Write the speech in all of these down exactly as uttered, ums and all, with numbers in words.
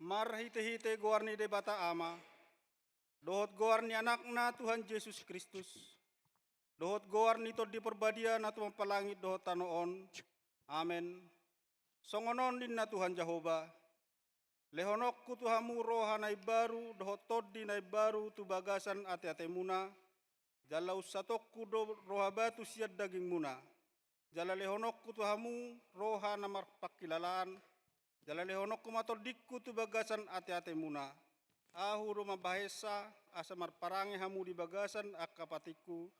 Marhite-hite goar ni Debata Ama, dohot goar ni Anakna Tuhan Jesus Kristus, dohot goar ni Tondi Parbadia na tumompa langit dohot tano on. Amen. Songon on ninna Tuhan Jahowa: Lehononku tu hamu roha na imbaru dohot tondi na imbaru tu bagasan ate-atemuna, jala unsatonku do roha batu sian dagingmuna. Jala lehononku tu hamu roha na marpangkilalaan, jala lehononku ma tondingku tu bagasan ate-atemuna. Ahu do mambahensa, asa marparange hamu di bagasan angka patikku,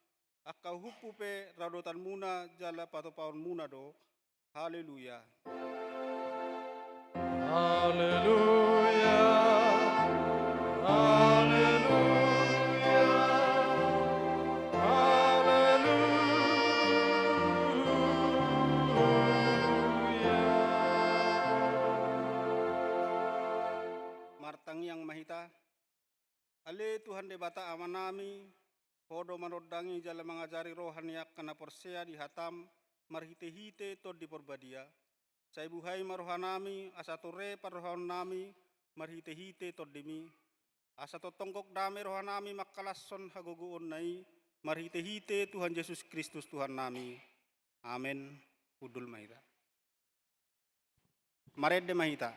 angka uhumhu pe radotanmuna jala patupaonmuna do. Haleluya. Haleluya. Haleluya. Haleluya. Martangiang ma hita. Ale Tuhan Debata Amanami, Ho do manondangi jala mangajari roha ni angka na porsea di hataM marhite-hite Tondi Parbadia. Sai buhai ma rohanami, asa tore parrohaonnami marhite-hite TondiMi. Asa tongtong gok dame rohanami mangkalashon hagogoonna i, marhite-hite Tuhan Jesus Kristus Tuhannami. Amen. Hundul ma hita. Marende ma hita.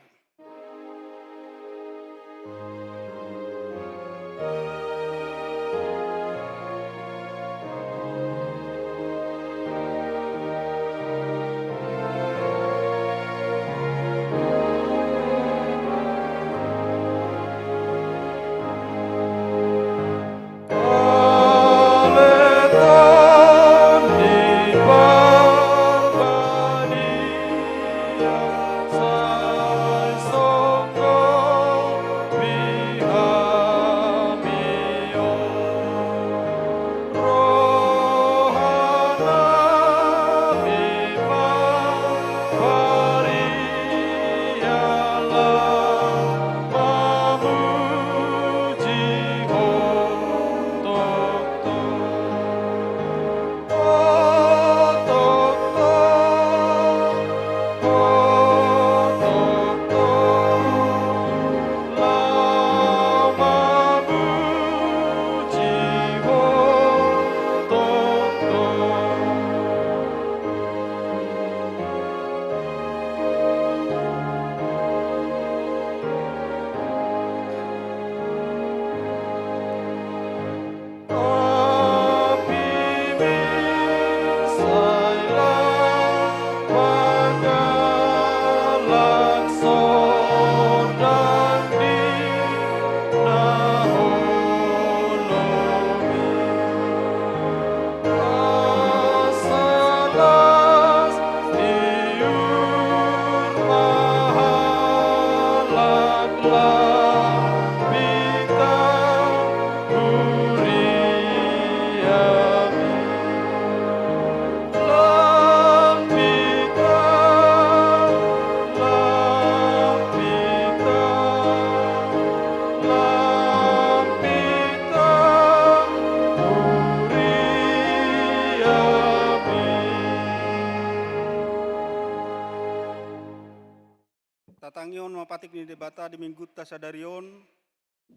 Tatangihon ma patik ni Debata di Minggunta sadari on,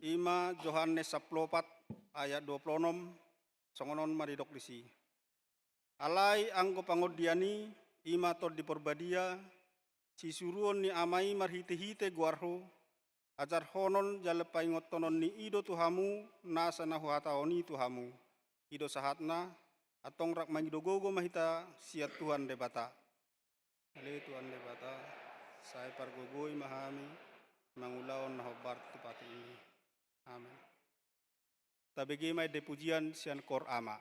i ma Johannes sampulu opat ayat dua pulu onom, songon on ma didok disi. Alai anggo pangondian i, i ma Tondi Parbadia, sisuruon ni Ama i marhite-hite goarhu, ajarhonon jala paingothononni i do tu hamu nasa na huhatahon i tu hamu. I do sahatna, antong rap mangido gogo ma hita sian Tuhan Debata. Ale Tuhan Debata, sai pargogoi ma hami mangulahon na hombar tu patikMi. Amen. Tabege ma ende pujian sian Koor Ama.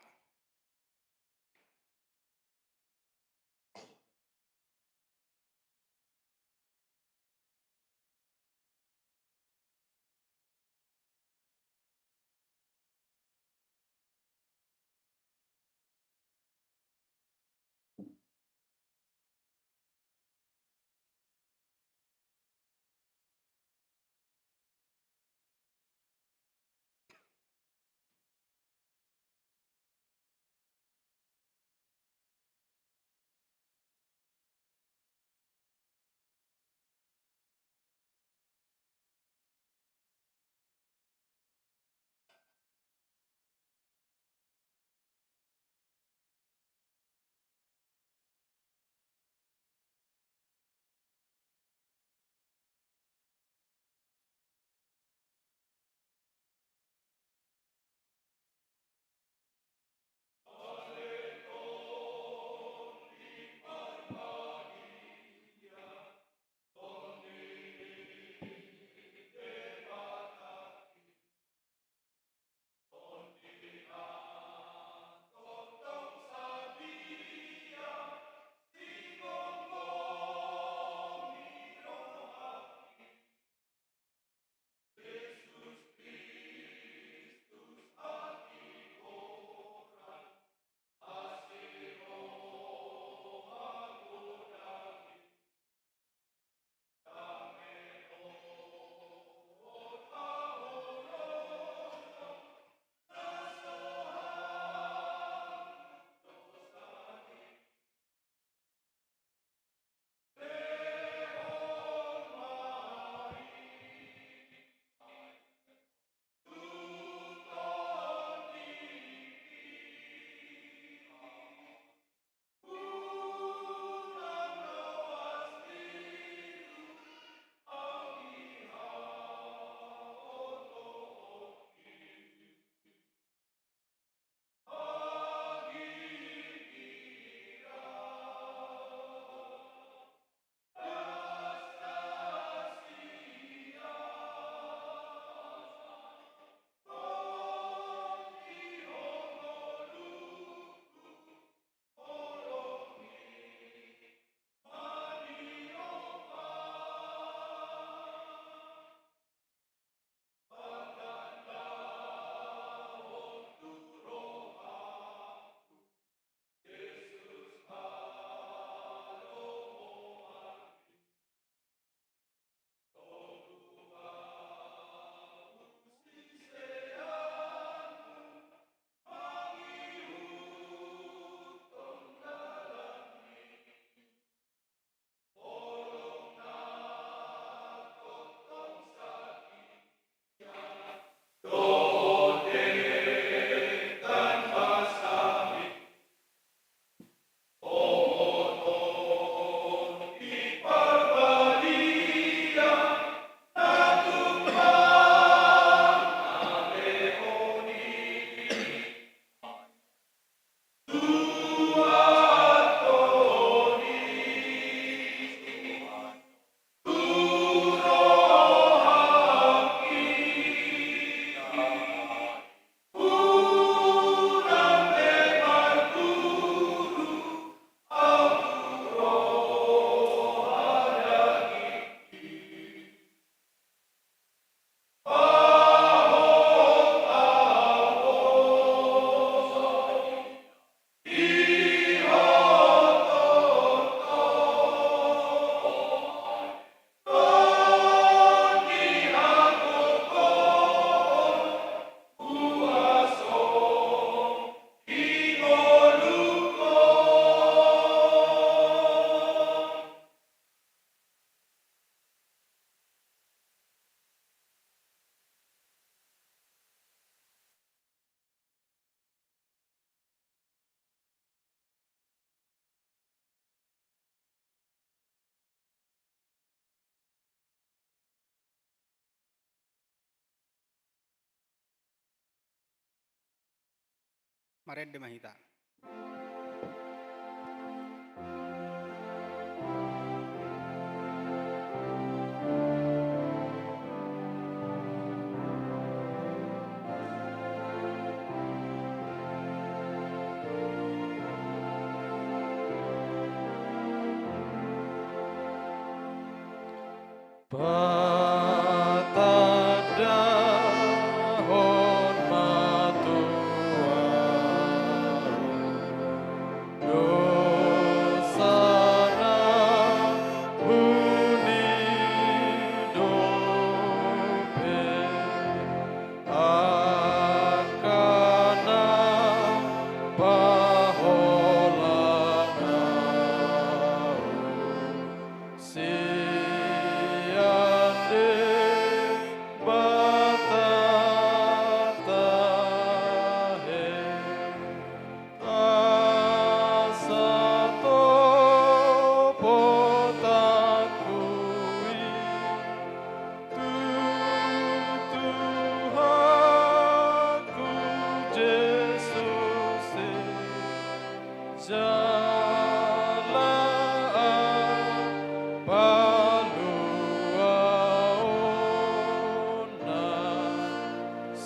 Marende ma hita. Patandahon ma tu ahu dosa na hunido pe, angka na paholan ahu sian Debata tahe, asa topot angku i tu Tuhanku Jesus i. Jala paluaonna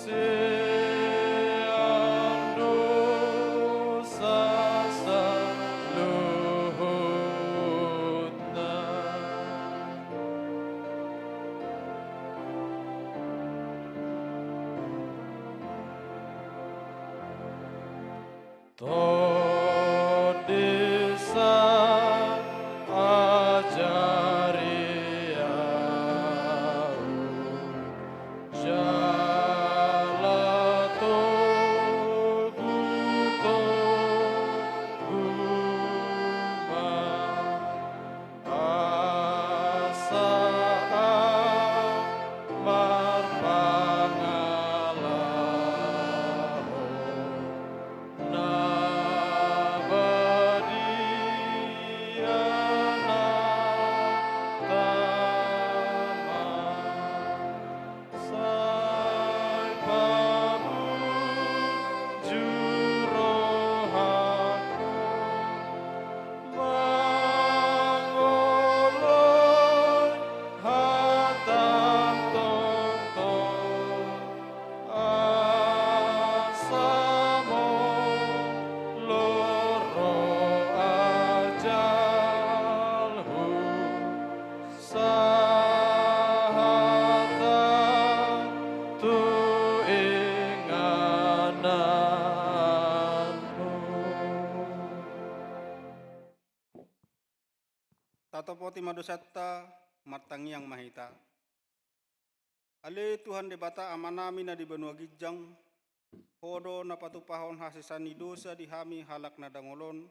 sian dosa saluhutna. Tondi sa ajari ahu, jala togutogu ma, asa ahu marpangalaho na badia na tama. Sai pamuju rohangku mangoloi hataM tongtong, asa molo ro ajalhu, sahat ahu tu ingananMu. Tatopoti ma dosanta, martangiang ma hita. Ale Tuhan Debata Amanami na di banua ginjang, Ho do na patupahon hasesaan ni dosa di hami halak na dangol on,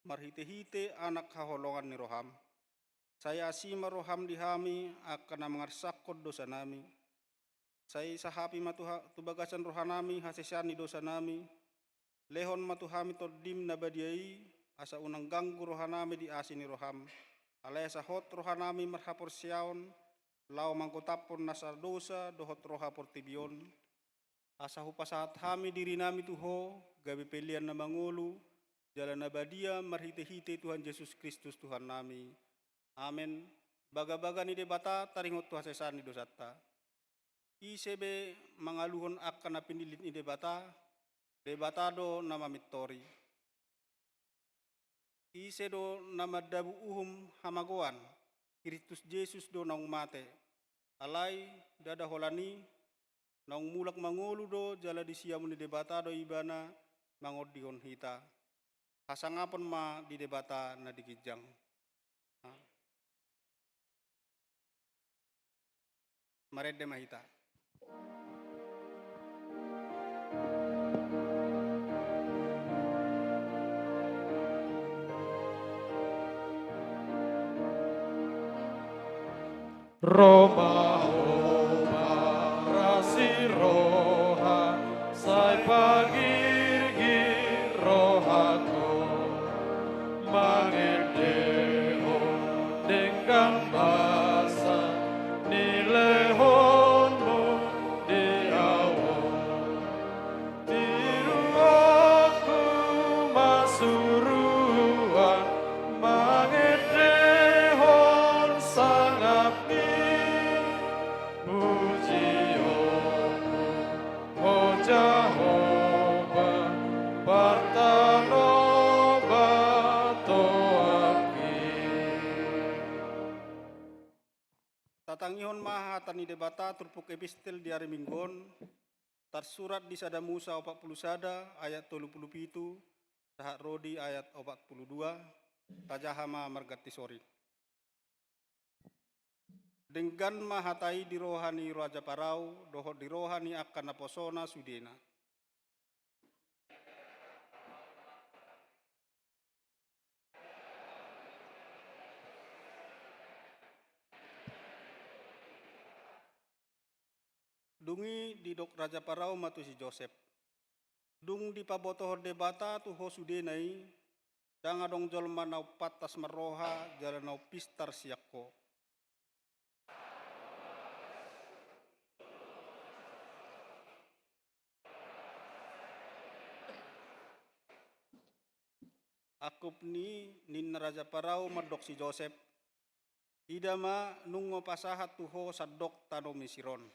marhitehite Anak haholongan ni rohaM. Sai asi ma rohaM di hami angka na mangarsakhon dosanami. Sai sahapi ma tu ha-, tu bagasan rohanami hasesaan ni dosanami. Lehon ma tu hami TondiM na badia i, asa unang ganggu rohanami di asi ni rohaM. Alai asa hot rohanami marhaporseaon, laho manggotaphon nasa dosa dohot roha portibi on. Asa hupasahat hami dirinami tu Ho, gabe pelean na mangolu, jala na badia marhitehite Tuhan Jesus Kristus Tuhannami. Amen. Bagabaga ni Debata taringot tu hasesaan ni dosanta. Ise be mangaluhon angka na pinillit ni Debata, Debata do na mamintori. Ise do na mandabu uhum hamagoan, Kristus Jesus do naung mate. Alai ndada holan i, naung mulak mangolu do jala di siamun ni Debata do Ibana mangondihon hita. Hasangapon ma di Debata na di ginjang. Marende ma hita. Ro ma Ho marasi roha, sai pagirgir rohangku, mangendehon denggan basa nilehonMu di ahu on. Tiruonku Debata turpuk epistel di ari Minggu on, tarsurat di Sada Musa opat pulu sada ayat tolu pulu pitu, sahat ro di ayat opat pulu dua, tajaha ma marganti sori. Denggan ma hata i di roha ni Raja Parao, dohot di roha ni angka naposona sudena. Dung i didok Raja Parao ma tu si Josep: Dung dipabotohon Debata tu ho sudena i, ndang adong jolma na umpantas marroha jala na umpistar sian ho. Angkup ni i ninna Raja Parao mandok si Josep: Ida ma, nunga hupasahat tu ho sandok tano Misir on.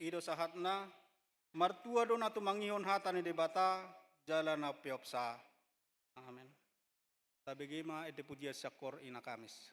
I do sahatna. Martua do na tumangihon hata ni Debata jala na umpeopsa. Amen. Tabege ma ende pujian sian Koor Ina Kamis.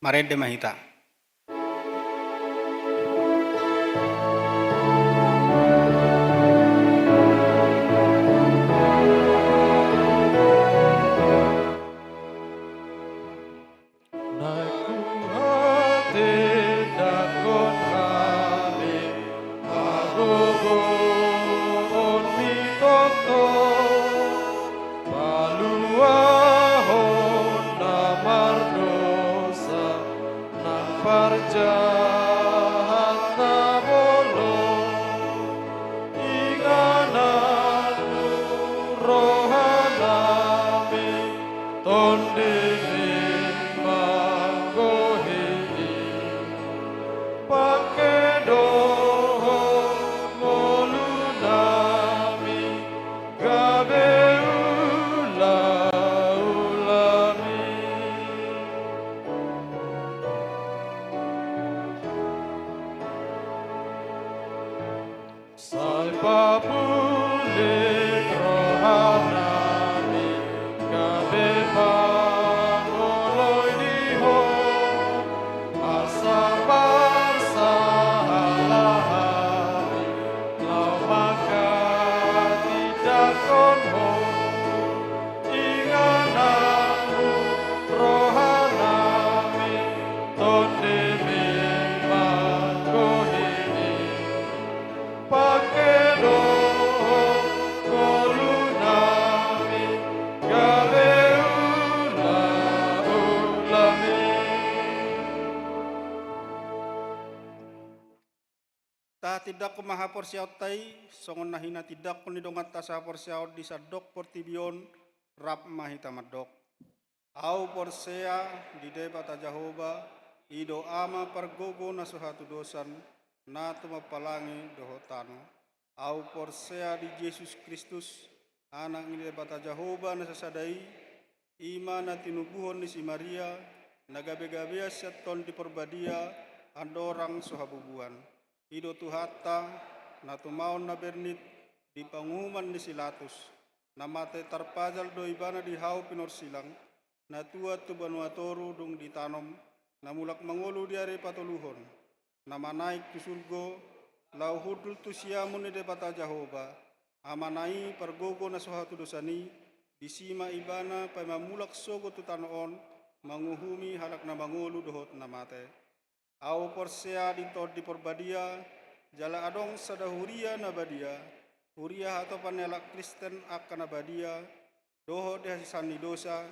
Marende ma hita. Naeng huhatindangkon hami hagogoonmi tongtong, paluahon na mardosa nang parjahat na bolon. Inganan rohanami, tondimi manggohi i. Pangke dohot ngolunami gabe ulaulami. Sai papulik rohanami gabe pangoloi di Ho, asa marsahala hami laho manghatindangkon Ho. Ingananmu rohanami, tondimi manggohi i. Pangke dohot ngolunami gabe ulaulami. Tahatindangkon ma haporseaonta i, songon na hinatindangkon ni donganta sahaporseaon di sandok portibi on. Rap ma hita mandok. Ahu porsea di Debata Jahowa, i do Ama pargogo na so hatudosan, na tumampalangi dohot tano. Ahu porsea di Jesus Kristus, Anak ni Debata Jahowa na sasada i, i ma na tinubuhon ni si Maria, na gabegabean sian Tondi Parbadia, andorang so habubuan. I do Tuhanta, na tumaon na bernit di panguhuman ni si Latus, na mate tarpajal do Ibana di hau pinorsilang, na tuat tu banua toru dung ditanom, na mulak mangolu di ari patoluhon, na manaek tu surgo, laho hundul tu siamun ni Debata Jahowa, Amana i pargogo na so hatudosan i. Disi ma Ibana paima mulak sogot tu tano on, manguhumi halak na mangolu dohot na mate. Ahu porsea di Tondi Parbadia, jala adong sada huria na badia, huria hatopan ni halak Kristen angka na badia, dohot di hasesaan ni dosa,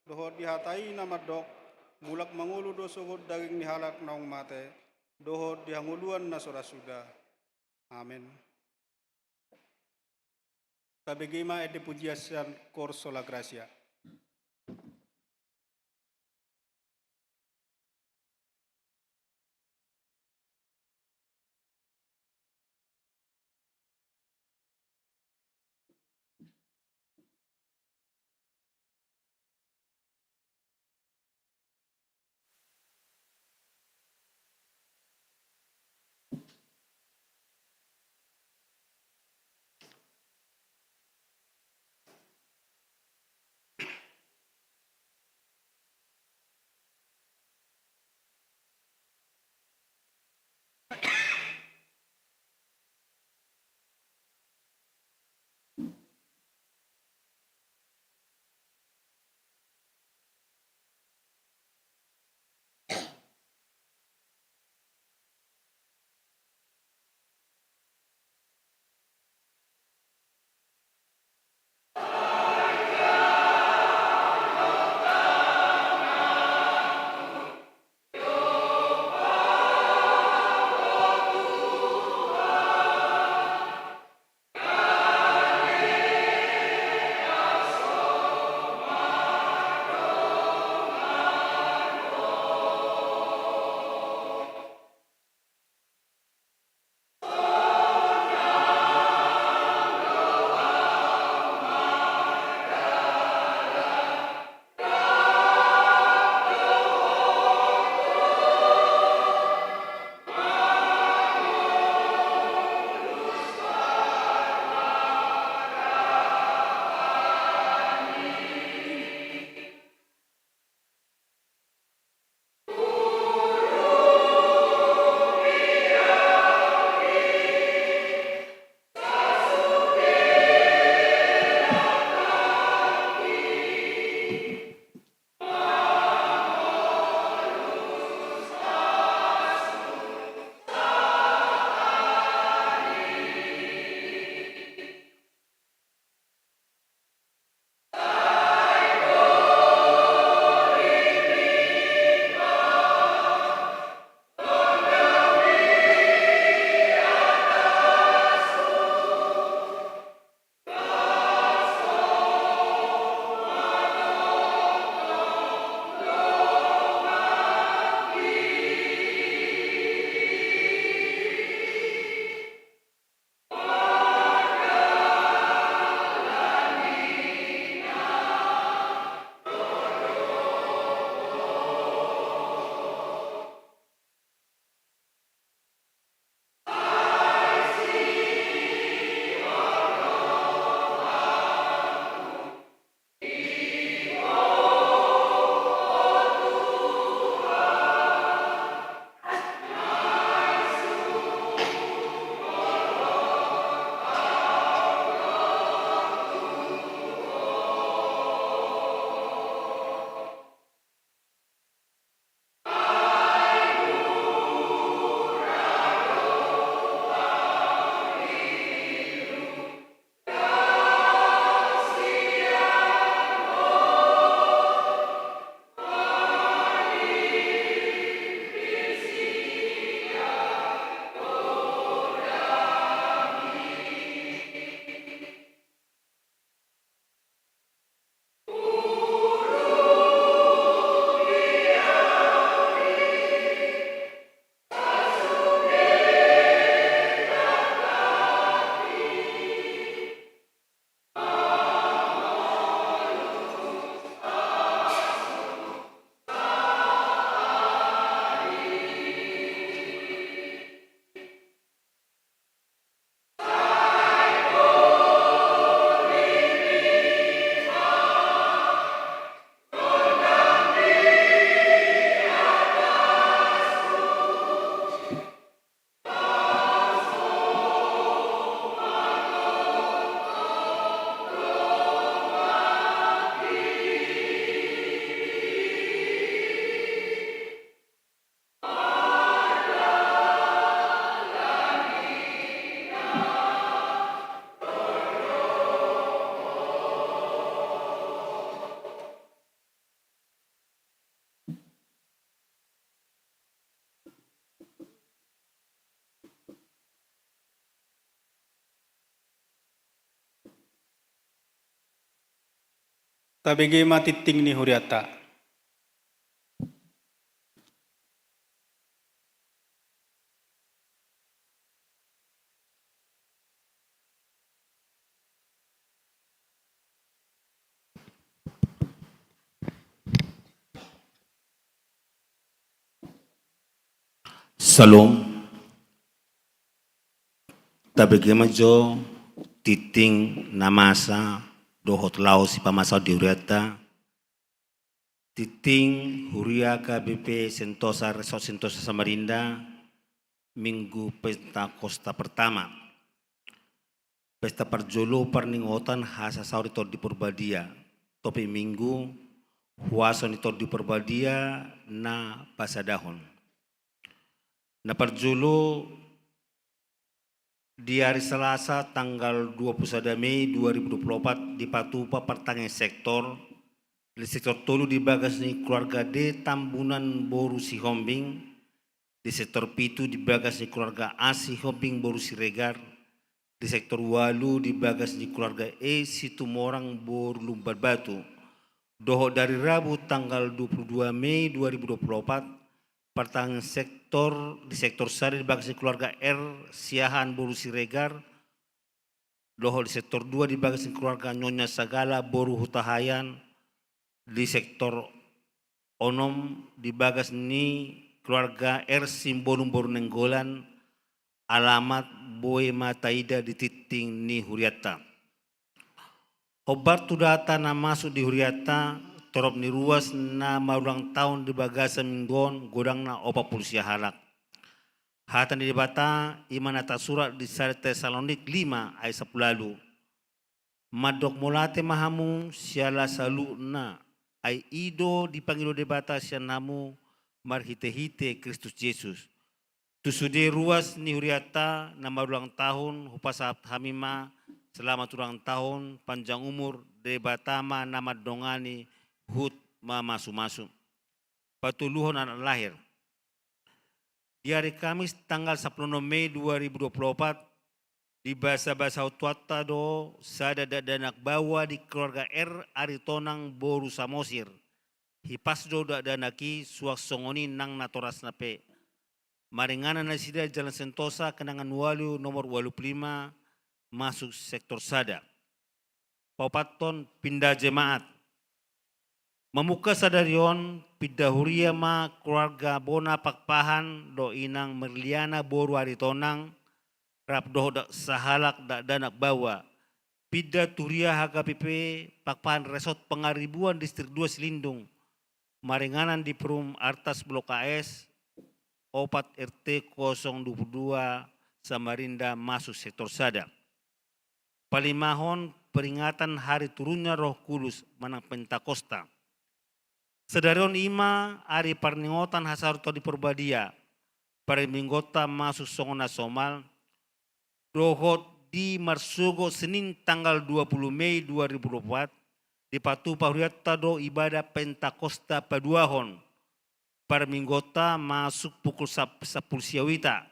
dohot di hata i na mandok, mulak mangolu do sogot daging ni halak naung mate, dohot di hangoluan na so ra suda. Amen. Tabege ma ende pujian sian Cor Sola Gratia. Tabege ma tingting ni hurianta. Syalom. Tabege ma jo tingting na masa dohot laho sipamasaon di hurianta. Tingting huria H K B P Sentosa, Resort Sentosa Samarinda, Minggu Pentakosta pertama. Pesta parjolo parningotan hasasaor ni Tondi Porbadia, topik Minggu, huaso ni Tondi Porbadia na pasadahon. Na parjolo, di ari Salasa tanggal dua puluh sada Mei dua ribu dua puluh opat dipatupa partangiangan sektor, di sektor tolu di bagas ni keluarga D Tambunan boru Sihombing, di sektor pitu di bagas ni keluarga A Sihombing boru Siregar, di sektor ualu di bagas ni keluarga E Situmorang boru Lumban Batu. Dohot di ari Rabu tanggal dua puluh dua Mei dua ribu dua puluh opat, partangiangan sektor, di sektor sada di bagas ni keluarga R Siahaan boru Siregar, dohot di sektor dua di bagas ni keluarga Nyonya Sagala boru Hutahaean, di sektor onom di bagas ni keluarga R Simbolon boru Nainggolan, alamat boi ma taida di tingting ni hurianta. Hombar tu data na masuk di hurianta, torop ni ruas na marulang tahun di bagasan minggu on godangna opat pulu sia halak. Hata ni Debata i ma na tarsurat di sada Tesalonik lima ayat sampulu ualu. Mandok mauliate ma hamu siala saluhutna, ai i do dipangido Debata sian hamu marhitehite Kristus Jesus. Tu sude ruas ni hurianta na marulang tahun, hupasahat hami ma selamat ulang tahun, panjang umur, Debata ma na mandongani, huhut mamasumasu. Patoluhon anak lahir. Di ari Kamis tanggal sampulu onom Mei dua ribu dua puluh opat, dibasabasahon Tuhanta do sada dakdanak baoa di keluarga R Aritonang boru Samosir. Hipas do dakdanak i, suang songon i nang natorasna pe. Maringanan nasida di Jalan Sentosa, Kenangan ualu, nomor ualu pulu lima, masuk sektor sada. Paopathon, pinda jemaat. Mamungka sadari on, pinda huria ma keluarga bona Pakpahan dohot inang Merliana boru Aritonang, rap dohot da-, sahalak dakdanak baoa. Pinda tu huria H K B P Pakpahan Resort Pangaribuan, Distrik dua Silindung. Maringanan di Perum Artas Blok A S, opat R T kosong dua puluh dua Samarinda, masuk sektor sada. Palimahon, peringatan hari turunnya Roh Kudus manang Pentakosta. Sadari on i ma ari parningotan hasaor Tondi Porbadia, parmingguonta masuk songon na somal, dohot di marsogot Senin tanggal dua puluh Mei dua ribu dua puluh opat, dipatupa hurianta do ibadah Pentakosta paduahon, parmingguonta masuk pukul sap-, sampulu sia wita.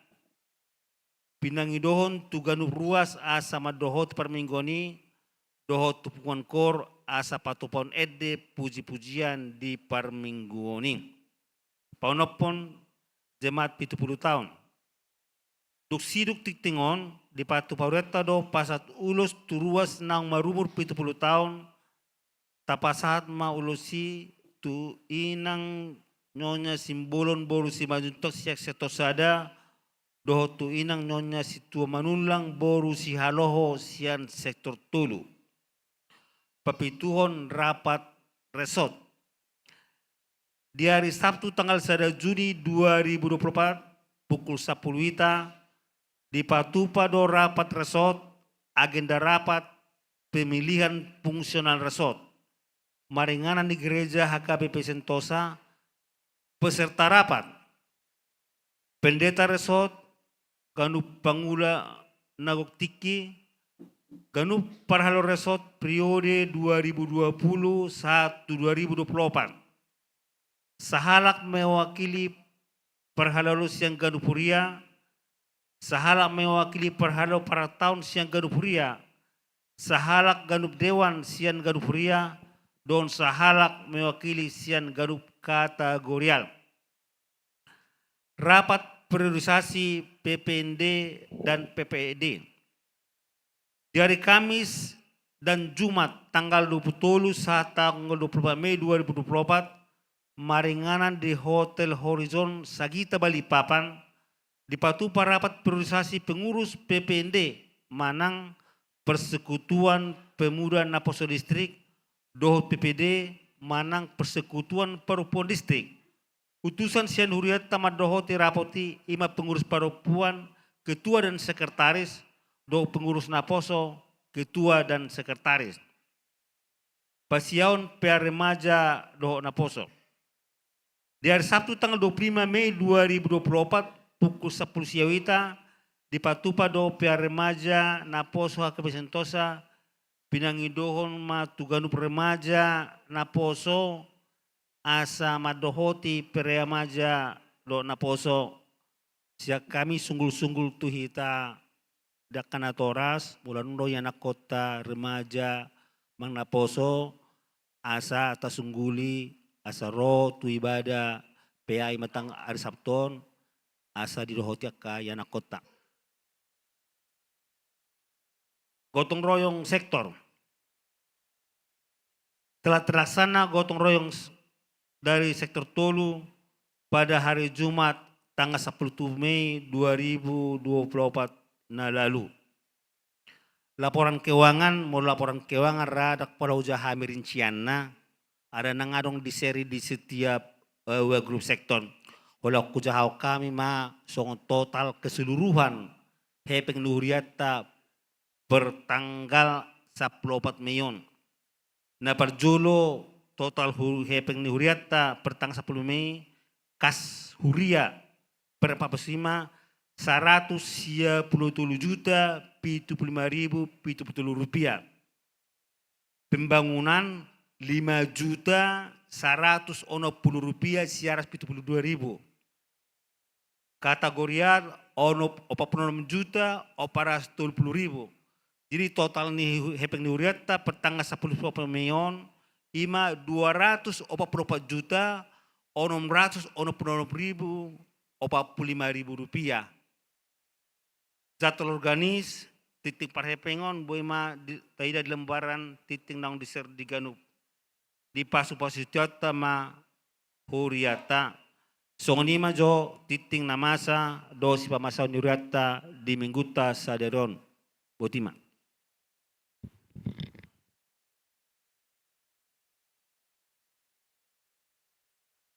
Pinangidohon tu ganup ruas asa mandohoti parmingguon i, dohot tu punguan koor asa patupahon ende pujipujian di parmingguon i. Paonomhon, jemaat pitu pulu taon. Dung sidung tingting on, dipatupa hurianta do pasahat ulos tu ruas naung marumur pitu pulu taon, tapasahat ma ulos i tu inang Nyonya Simbolon boru Simanjuntak sian sektor sada, dohot tu inang Nyonya Situa Manullang boru Sihaloho sian sektor tolu. Papituhon, rapat resort. Di ari Sabtu tanggal sada Juni dua ribu dua puluh opat, pukul sampulu wita, dipatupa do rapat resort, agenda rapat, pemilihan fungsional resort. Maringanan di gereja H K B P Sentosa, peserta rapat, pendeta resort, ganup pangula na gok tingki, ganup parhalado resort periode dua ribu dua puluh sahat tu dua ribu dua puluh opat. Sahalak mewakili parhalado sian ganup huria, sahalak mewakili parhalado partaon sian ganup huria, sahalak ganup dewan sian ganup huria, dohot sahalak mewakili sian ganup kategorial. Rapat priorisasi P P N D dan P P E D. Di hari Kamis dan Jumat tanggal dua puluh tolu sahat tanggal dua puluh empat Mei dua ribu dua puluh empat, maringanan di Hotel Horizon Sagita Balikpapan, dipatupa rapat priorisasi pengurus P P N D manang Persekutuan Pemuda Naposo Distrik dohot P P D manang Persekutuan Perempuan Distrik. Utusan sian hurianta mandohoti rapot i ima pengurus perempuan, ketua dan sekretaris, dohot pengurus naposo, ketua dan sekretaris. Pasiaon P A remaja dohot naposo. Di hari Sabtu tanggal dua puluh lima Mei dua ribu dua puluh empat, pukul sampulu siaon hita, dipatupa do P A remaja naposo H K B P Sentosa, pinangidohon ma tu ganup remaja naposo, asa mandohoti P A remaja dohot naposo, sian hami sunggul-sunggul tu hita di angka natoras, molo adong do ianakhonta remaja manang naposo, asa tasungguli, asa ro tu ibadah P A i ma tanggal, hari Sabtu on, asa didohoti angka ianakhonta. Gotong royong sektor. Telah terlaksana gotong royong s-, dari sektor tolu pada hari Jumat tanggal sampulu Mei dua ribu dua puluh empat na lalu. Laporan keuangan, molo laporan keuangan ra ndang pola hujaha hami rincianna, ada nang adong di-share di setiap, eh, grup sektor. Holan hujahahon hami ma songon total keseluruhan hepeng ni hurianta per tanggal sampulu opat Mei on. Na parjolo, total hu-, hepeng ni hurianta per tanggal sampulu Mei, kas huria per empat belas lima, saratus sia pulu tolu juta pitu pulu lima ribu pitu pulu tolu rupiah. Pembangunan lima juta saratus onom pulu rupiah sia ratus pitu pulu dua ribu. Kategorial onom, opat pulu onom juta opat ratus tolu pulu ribu. Jadi total ni hu-, hepeng ni hurianta per tanggal sampulu opat Mei on ima dua ratus opat pulu opat juta onom ratus onom pulu onom ribu opat pulu lima ribu rupiah. Jadwal organis, tingting parhepengon, boi ma di-, taida di lembaran tingting naung di-share di ganup. Dipasupasu Tuhanta ma hurianta. Songon i ma jo tingting na masa dohot sipamasaon ni hurianta di minggunta sadari on. Botima.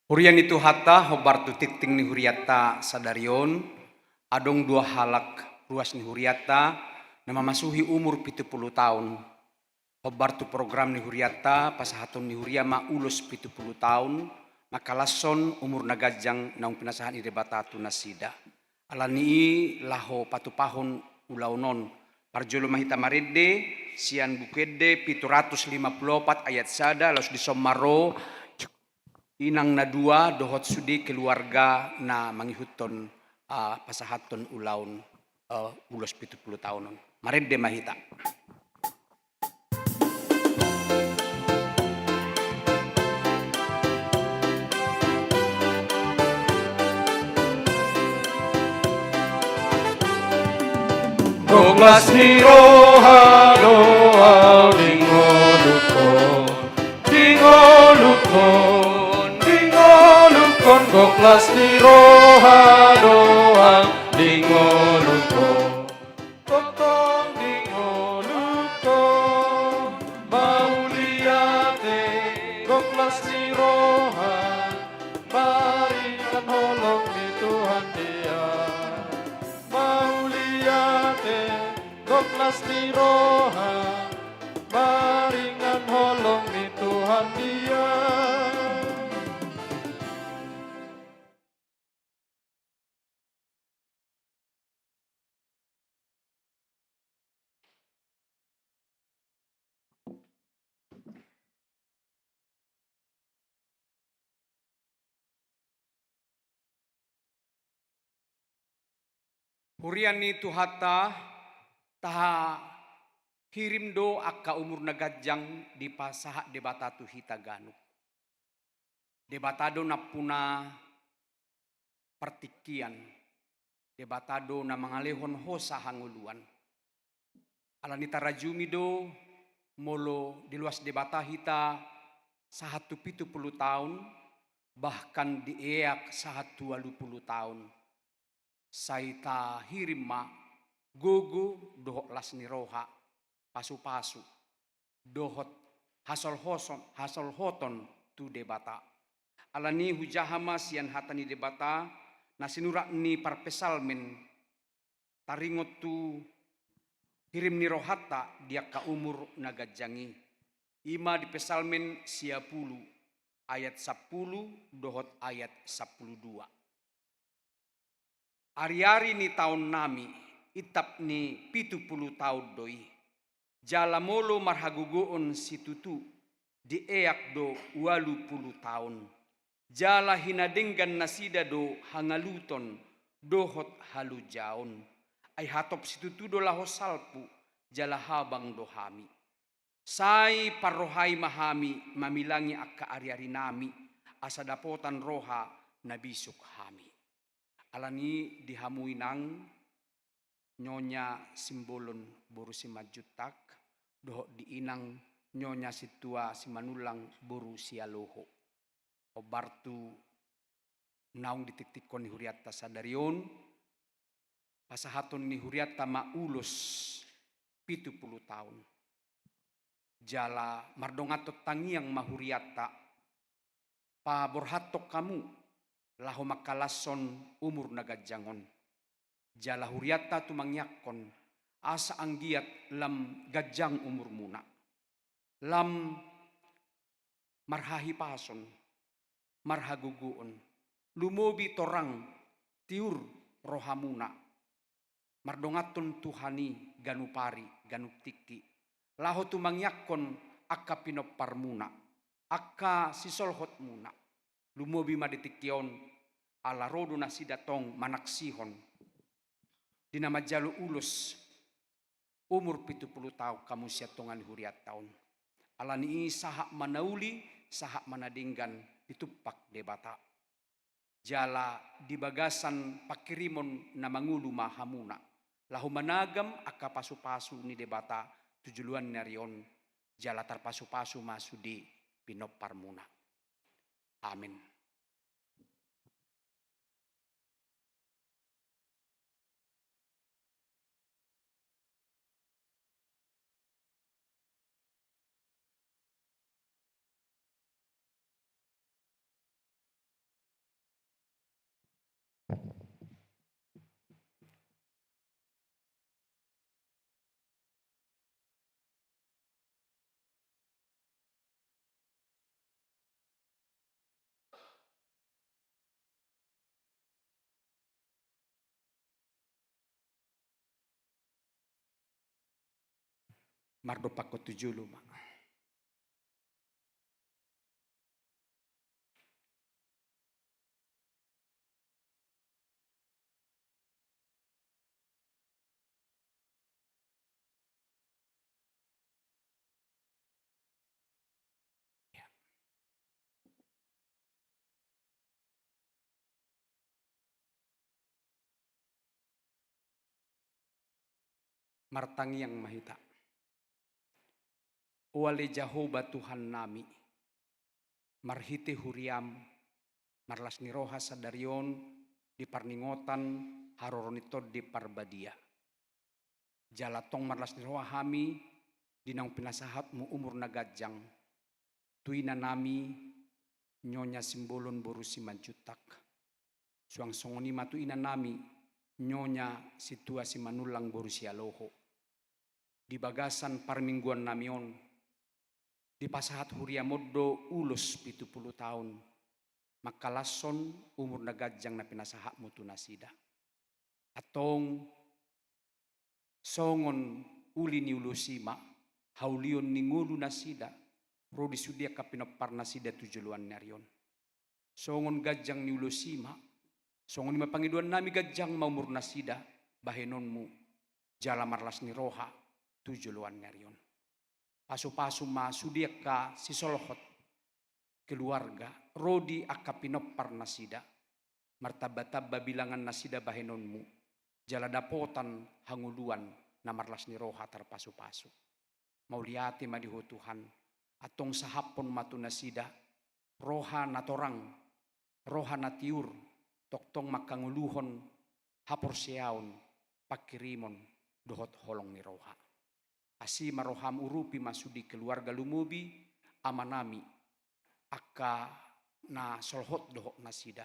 Huria ni Tuhanta, hombar tu tingting ni hurianta sadari on, adong dua halak ruas ni hurianta na mamasuhi umur pitu pulu taon. Hombar tu program ni hurianta, pasahaton ni huria ma ulos pitu pulu taon, mangkalashon umur na ganjang naung pinasahat ni Debata tu nasida. Alani i laho patupahon ulaon on, parjolo ma hita marende sian Buku Ende pitu ratus lima pulu opat ayat sada, laos dison ma ro inang na dua dohot sude keluarga na mangihuthon, ah, pasahathon ulaon, eh, ulos pitu pulu taon on. Marende ma hita. Gok las ni roha do au di ngolungkon, di ngolungkon, di ngolungkon, gok las ni roha do au di ngolungkon. Tongtong di ngolungkon mauliate, gok las ni roha maringan holong ni Tuhan dia. Mauliate, gok las ni roha maringan holong ni Tuhan dia. Huria ni Tuhanta, taha Hirim do angka umur na ganjang dipasahat Debata tu hita ganup. Debata do nampuna partingkian, Debata do na mangalehon hosa hangoluan. Alani tarajumi do, molo diloas Debata hita sahat tu pitu pulu taon, bahkan dieak sahat tu ualu pulu taon, sai tahirim ma gogo dohot las ni roha, pasupasu, dohot hasolhoson, hasolhoton tu Debata. Alani hujaha ma sian hata ni Debata na sinurat ni parpsalmen, taringot tu hirim ni rohanta di angka umur na ganjang i. I ma di Psalmen sia pulu, ayat sampulu dohot ayat sampulu dua. Ariari ni taonnami, intap ni pitu pulu taon do i. Jala molo marhagogoon situtu, dieak do ualu pulu taon. Jala hinadenggan nasida do hangaluton dohot halojaon. Ai hatop situtu do laho salpu, jala habang do hami. Sai parrohai ma hami mamilangi angka ariarinami, asa dapotan roha na bisuk hami. Alani di hamu inang, Nyonya Simbolon boru Simanjuntak, dohot di inang Nyonya Sintua Simanullang boru Sialoho. Hombar tu naung ditiktikkon ni hurianta sadari on, pasahaton ni hurianta ma ulos pitu pulu taon. Jala mardonganhon tangiang ma hurianta, paborhathon hamu laho mangkalashon umur na ganjang on. Jala hurianta tumangiangkon asa anggiat lam ganjang umurmuna, lam marhahipason, marhagogoon, lumobi torang tiur rohamuna, mardonganhon Tuhan i ganup ari, ganup tingki, laho tumangiangkon angka pinomparmuna, angka sisolhotmuna. Lumobi ma di tingki on, ala ro do nasida tong manaksihon di na manjalo ulos umur pitu pulu taon hamu sian tonga ni hurianta on. Alani i sahat ma na uli, sahat ma na denggan ditumpak Debata. Jala di bagasan pangkirimon na mangolu ma hamuna, laho managam angka pasupasu ni Debata tu joloan ni ari on, jala tarpasupasu ma sude pinomparmuna. Amin. Mardompakkon tu jolo ma. Martangiang ma hita. O ale Jahowa Tuhannami, marhite huriam, marlas ni roha sadari on di parningotan haroro ni Tondi Parbadia. Jala tong marlas ni roha hami di naung pinasahatmu umur na ganjang tu inanami Nyonya Simbolon boru Simanjuntak. Suang songon i ma tu inanami Nyonya Sintua Simanullang boru Sialoho. Di bagasan parmingguannami on, dipasahat huriam on do ulos pitu pulu taon, mangkalashon umur na ganjang na pinasahatmu tu nasida. Antong songon uli ni ulos i ma haulion ni ngolu nasida ro di sude angka pinompar nasida tu joloan ni ari on. Songon ganjang ni ulos i ma, songon i ma pangidoannami, ganjang ma umur nasida bahenonmu, jala marlas ni roha tu joloan ni ari on. Pasupasu ma sude angka sisolhot, keluarga, ro di angka pinompar nasida, martambatamba bilangan nasida bahenonmu, jala dapotan hangoluan na marlas ni roha tarpasupasu. Mauliate ma di Ho Tuhan, antong sahaphon ma tu nasida roha na torang, roha na tiur, tongtong mangkangoluhon haporseaon, pangkirimon dohot holong ni roha. Asi ma roham, urupi ma sude keluarga, lumobi amanami, angka na solhot dohot nasida,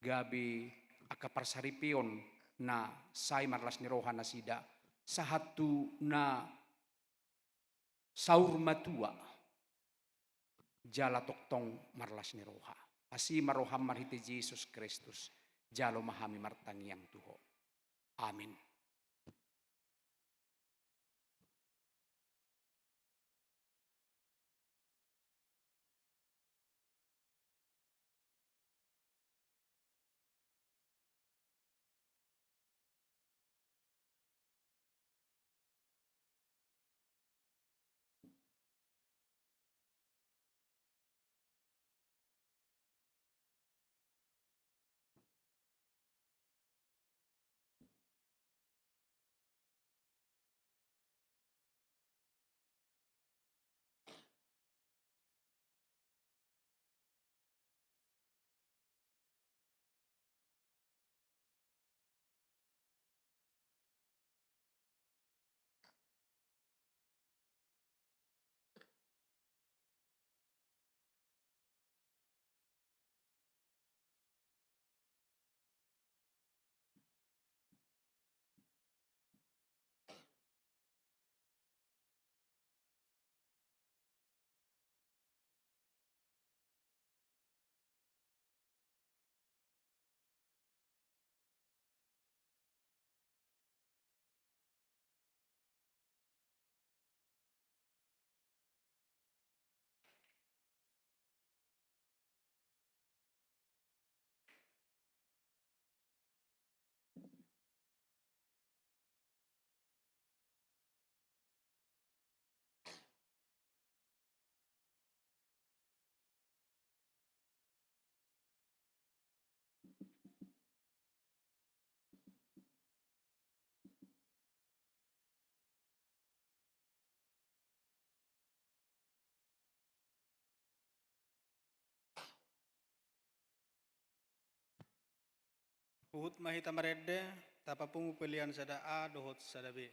gabe angka parsaripeon na sai marlas ni roha nasida, sahat tu na saur matua jala tongtong marlas ni roha. Asi ma roham marhite Jesus Kristus, jalo ma hami martangiang tu Ho. Amin. Huhut ma hita marende, tapapungu pelean sada A dohot sada B.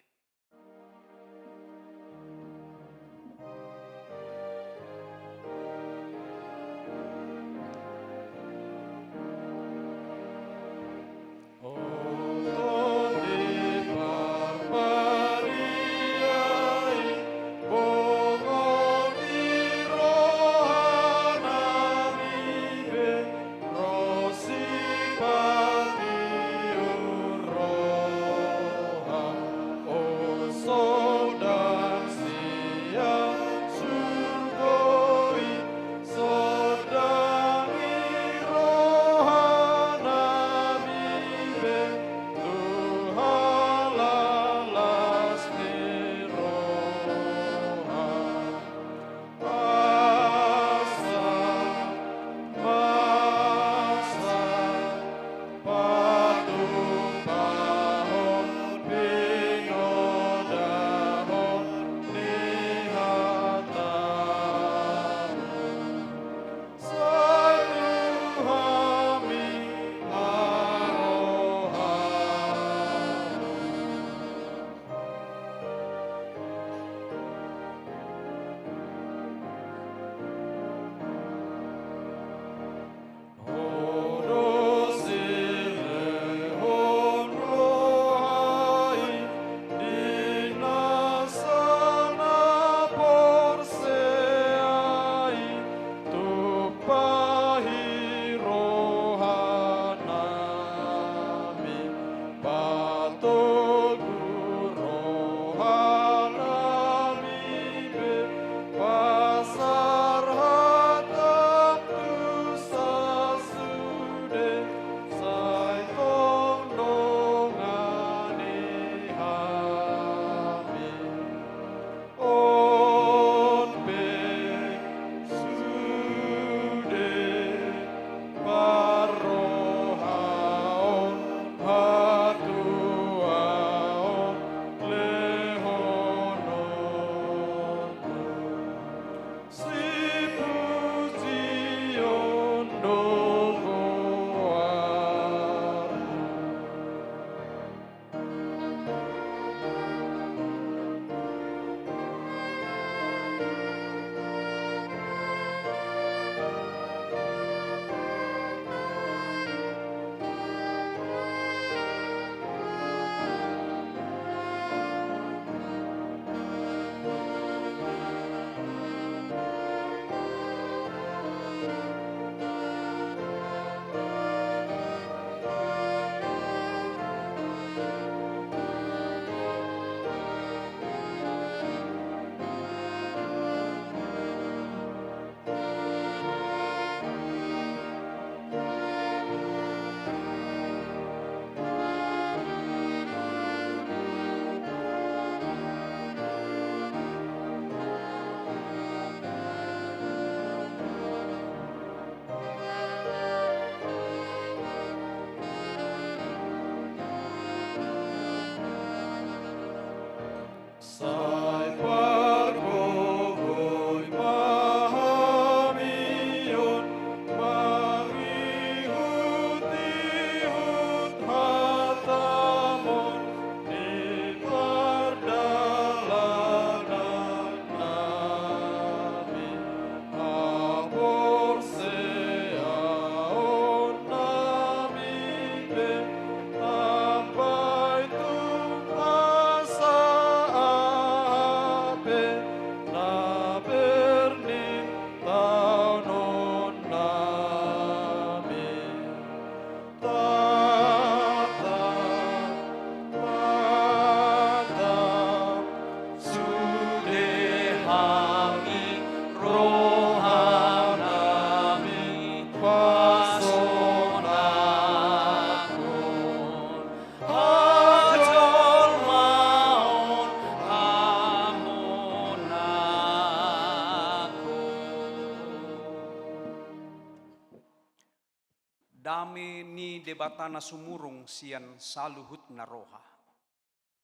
Dame ni Debata na sumurung sian saluhutna roha,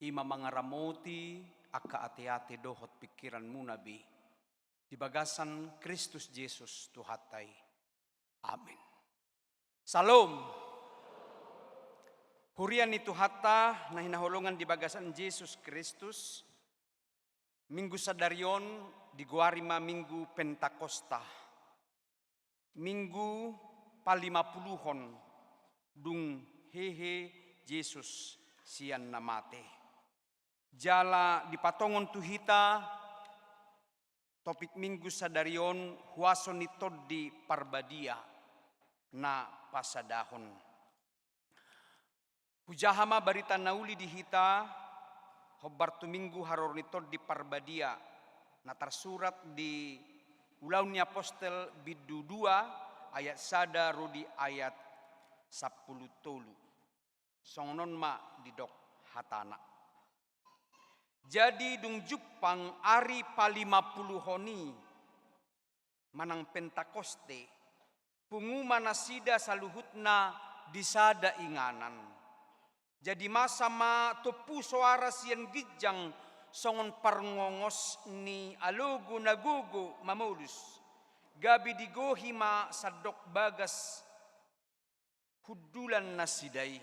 i ma mangaramoti angka ateate dohot pingkiranmuna be, di bagasan Kristus Jesus Tuhanta i. Amen. Syalom. Huria ni Tuhanta na hinaholongan di bagasan Jesus Kristus, Minggu sadari on digoari ma Minggu Pentakosta, Minggu palimapuluhon dung hehe Jesus sian na mate. Jala dipatongon tu hita topik Minggu sadari on, huaso ni Tondi Parbadia na pasadahon. Hujaha ma barita na uli di hita, hombar tu Minggu haroro ni Tondi Parbadia, na tarsurat di Ulaon ni Apostel bindu dua ayat sada ro di ayat sampulu tolu. Songon on ma didok hatana. Jadi dung jumpang ari palimapuluhon i, manang Pentakoste, pungu ma nasida saluhutna di sada inganan. Jadi masa ma tompu soara sian ginjang songon parngongos ni alogo na gogo mamolus. Gabe digohi ma sandok bagas hundulan nasida i.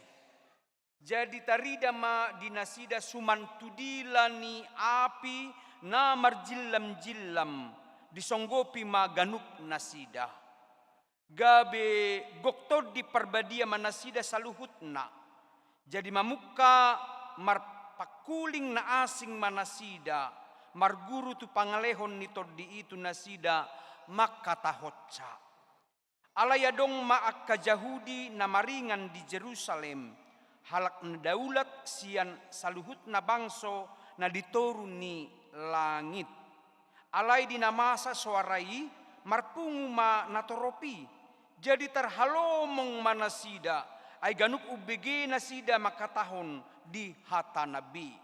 Jadi tarida ma di nasida suman tu dila ni api na marjillam-jillam, disonggopi ma ganup nasida. Gabe gok Tondi Parbadia ma nasida saluhutna. Jadi mamungka marpangkuling na asing ma nasida, marguru tu pangalehon ni Tondi i tu nasida mangkatahonsa. Alai adong ma angka Jahudi na maringan di Jerusalem, halak na daulat sian saluhutna bangso na di toru ni langit. Alai di na masa soara i marpungu ma natorop i. Jadi tarhalomong ma nasida, ai ganup umbege nasida mangkatahon di hatanami.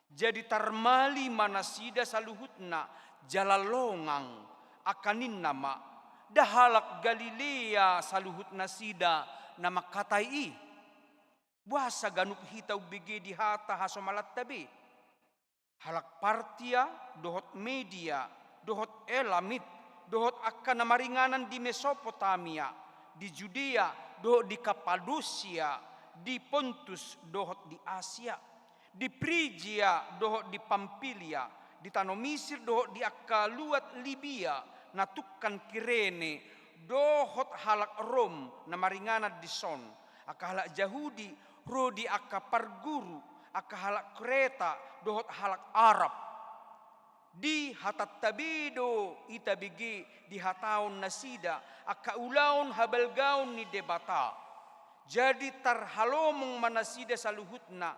Jadi tarmali ma nasida saluhutna jala longang, angka ninna ma, nda halak Galilea saluhut nasida na mangkatai i? Boasa ganup hita umbege di hata hasomalanta be? Halak Partia, dohot Media, dohot Elamit, dohot angka na maringanan di Mesopotamia, di Judea, dohot di Kapadosia, di Pontus, dohot di Asia, di Prigia, dohot di Pampilia, di tano Misir, dohot di angka luat Libia, na tungkan Kirene, dohot halak Rom na maringanan dison, angka halak Jahudi, ro di angka parguru, angka halak Kreta, dohot halak Arab. Di hatanta be do i tabege dihataon nasida angka ulaon habalgaon ni Debata. Jadi tarhalomong ma nasida saluhutna.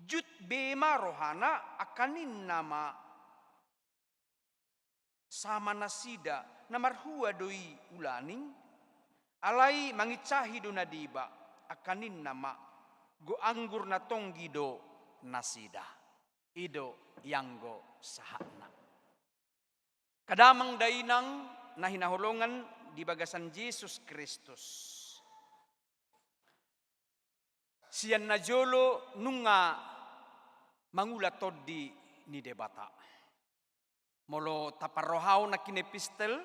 Jut be ma rohana, angka ninna ma, sama nasida na marhua do i ulaning? Alai manginsahi do na deba, angka ninna ma, gok anggur na tonggi do nasida. I do ianggo sahatna. Angka damang dainang na hinaholongan di bagasan Jesus Kristus. Sian na jolo nunga mangula Tondi ni Debata. Molo taparrohahon nangkin epistel,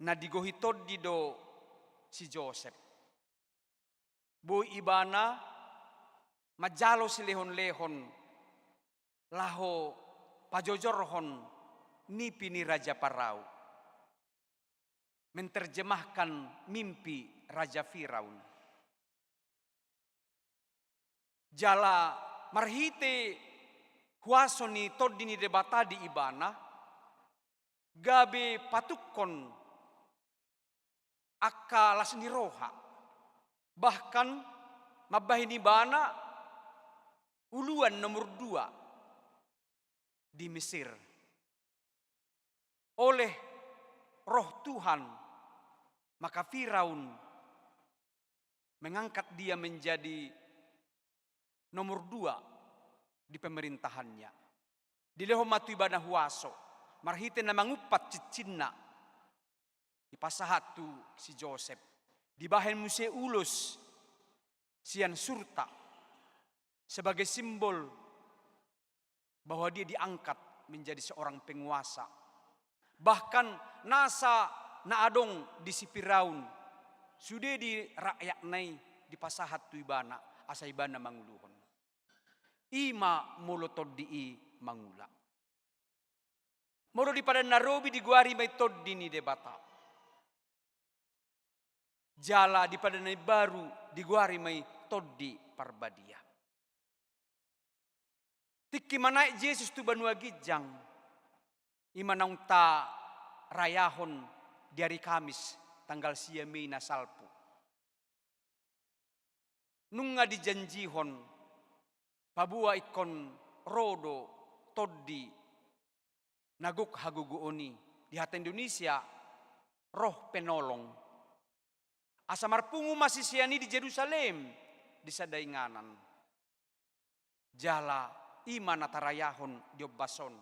na digohi Tondi do si Josep. Boi ibana manjalo silehon-lehon laho pajojorhon nipi ni Raja Parao, menterjemahkan mimpi Raja Firaun. Jala marhite huaso ni Tondi ni Debata di ibana, gabe patungkon angka las ni roha, bahkan mambahen ibana uluan nomor dua di Mesir. Oleh Roh Tuhan, maka Firaun mengangkat dia menjadi nomor dua di pemerintahannya. Dilehon ma tu ibana huaso, marhite na mangumpat cincinna, dipasahat tu si Josep. Dibahen muse ulos sian surta sebagai simbol bahwa dia diangkat menjadi seorang penguasa. Bahkan nasa na adong di si Firaun, sude di rakyatna i dipasahat tu ibana, asa ibana manguluhon. I ma molo tondi i mangula. Molo di Padan na Robi digoari ma i Tondi ni Debata. Jala di Padan na Imbaru digoari ma i Tondi Parbadia. Tingki manaek Jesus tu banua ginjang, i ma naung tarayahon di ari Kamis, tanggal sia Mei na salpu. Nunga dijanjihon, paboa ingkon ro do tondi na gok hagogoon i, di hata Indonesia, roh penolong. Asa marpungu ma sisean i di Jerusalem, di sada inganan. Jala i ma na tarayahon di ombas on,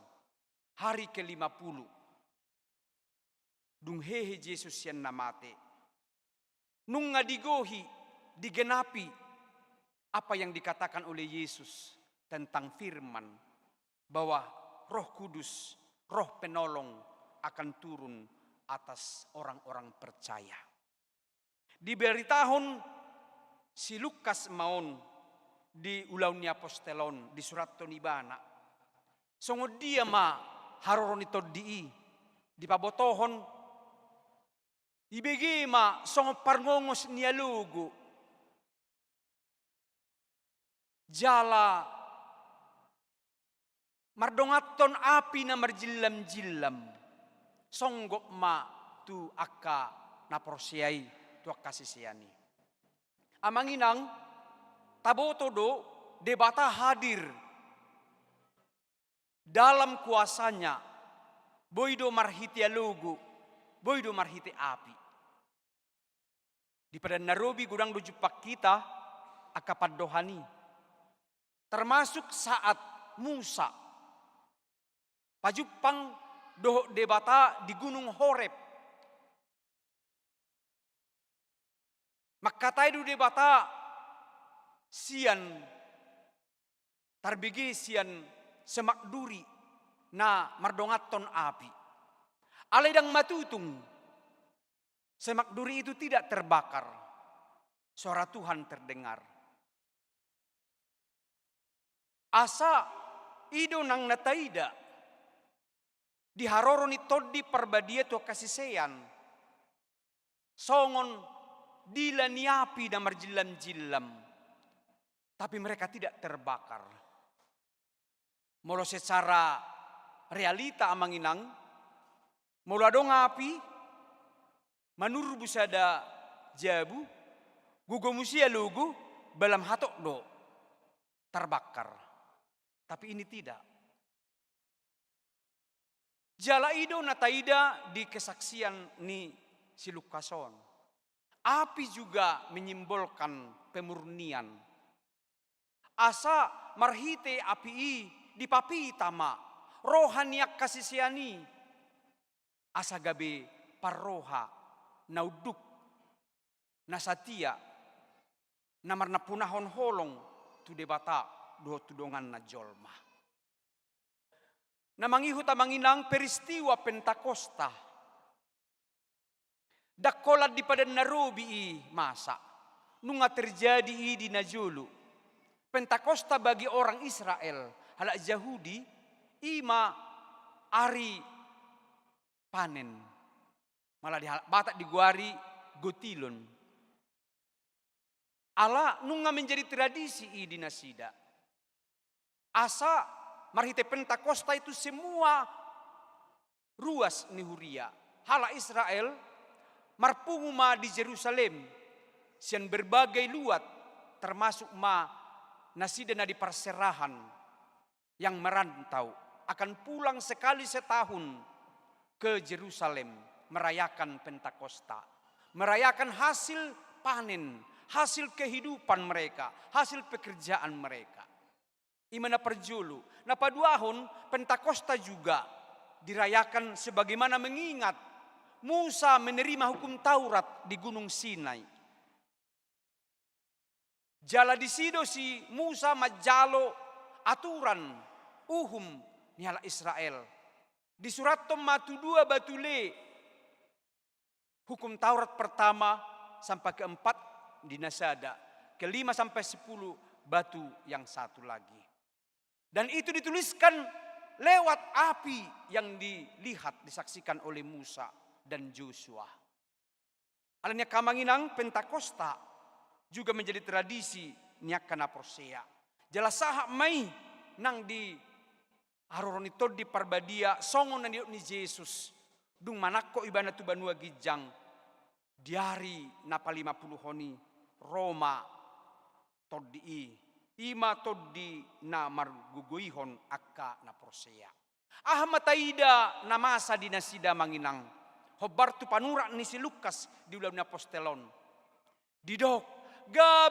hari kelima puluh. Dung hehe Jesus sian na mate. Nunga digohi, digenapi apa yang dikatakan oleh Yesus tentang firman bahwa Roh Kudus, Roh Penolong akan turun atas orang-orang percaya. Diberitahon si Lukas ma on di Ulaon ni Apostel on, disurathon ibana. Songon dia ma haroro ni tondi i, dipabotohon, ibege ma songon parngongos ni alogo. Jala mardonganhon api na marjillam-jillam, songgop ma tu angka na porsea i, tu angka sisean i. Amang inang, taboto do Debata hadir dalam kuasanya, boi do marhite alogo, boi do marhite api. Di Padan na Robi godang do jumpang hita angka pandohan i. Termasuk saat Musa pajumpang dohot Debata di Gunung Horeb. Mangkatai do Debata sian, tarbege sian semak duri na mardonganhon api. Alai ndang matutung, semak duri itu tidak terbakar. Suara Tuhan terdengar. Asa i do nang na taida di haroro ni Tondi Parbadia tu angka sisean. Songon dila ni api na marjillam-jillam, tapi mereka tidak terbakar. Molo secara realita, amang inang, molo adong api, manurbu sada jabu, gogo muse alogo, balam hatop do tarbakar. Tapi ini tidak. Jala i do na taida di kesaksian ni si Lukas on. Api juga menyimbolkan pemurnian. Asa marhite api i dipapita ma roha ni angka sisean i, asa gabe parroha na unduk, na satia, na marnampunahon holong tu Debata dohot tu donganna jolma. Na mangihut, amang inang, peristiwa Pentakosta, ndang holan di Padan na Robi i masa, nunga terjadi i di na jolo. Pentakosta bagi orang Israel, halak Jahudi, i ma ari panen. Malah di halak Batak digoari gotilon. Ala nunga menjadi tradisi i di nasida. Asa marhite Pentakosta itu semua ruas ni huria, halak Israel, marpungu ma di Jerusalem sian berbagai luat, termasuk ma nasida na di parserahan yang merantau, akan pulang sekali setahun ke Jerusalem merayakan Pentakosta, merayakan hasil panen, hasil kehidupan mereka, hasil pekerjaan mereka. I ma na parjolo. Na paduahon, Pentakosta juga dirayakan sebagaimana mengingat Musa menerima hukum Taurat di Gunung Sinai. Jala disi do si Musa manjalo aturan, uhum ni halak Israel. Disurathon ma tu dua batu le, Hukum Taurat pertama sampai keempat di na sada, kelima sampai sepuluh batu yang satu lagi. Dan itu dituliskan lewat api yang dilihat, disaksikan oleh Musa dan Yosua. Alani i, angka amang inang, Pentakosta juga menjadi tradisi ni angka na porsea. Jala sahat ma i nang di haroro ni Tondi Parbadia songon na nidok ni Jesus, dung manangko ibana tu banua ginjang, di ari na palima puluhon i, ro ma Tondi i, i ma Tondi na margogoihon angka na porsea. Aha ma taida na masa di nasida, amang inang, hombar tu panurat ni si Lukas di Ulaon ni Apostel on? Didok, gabe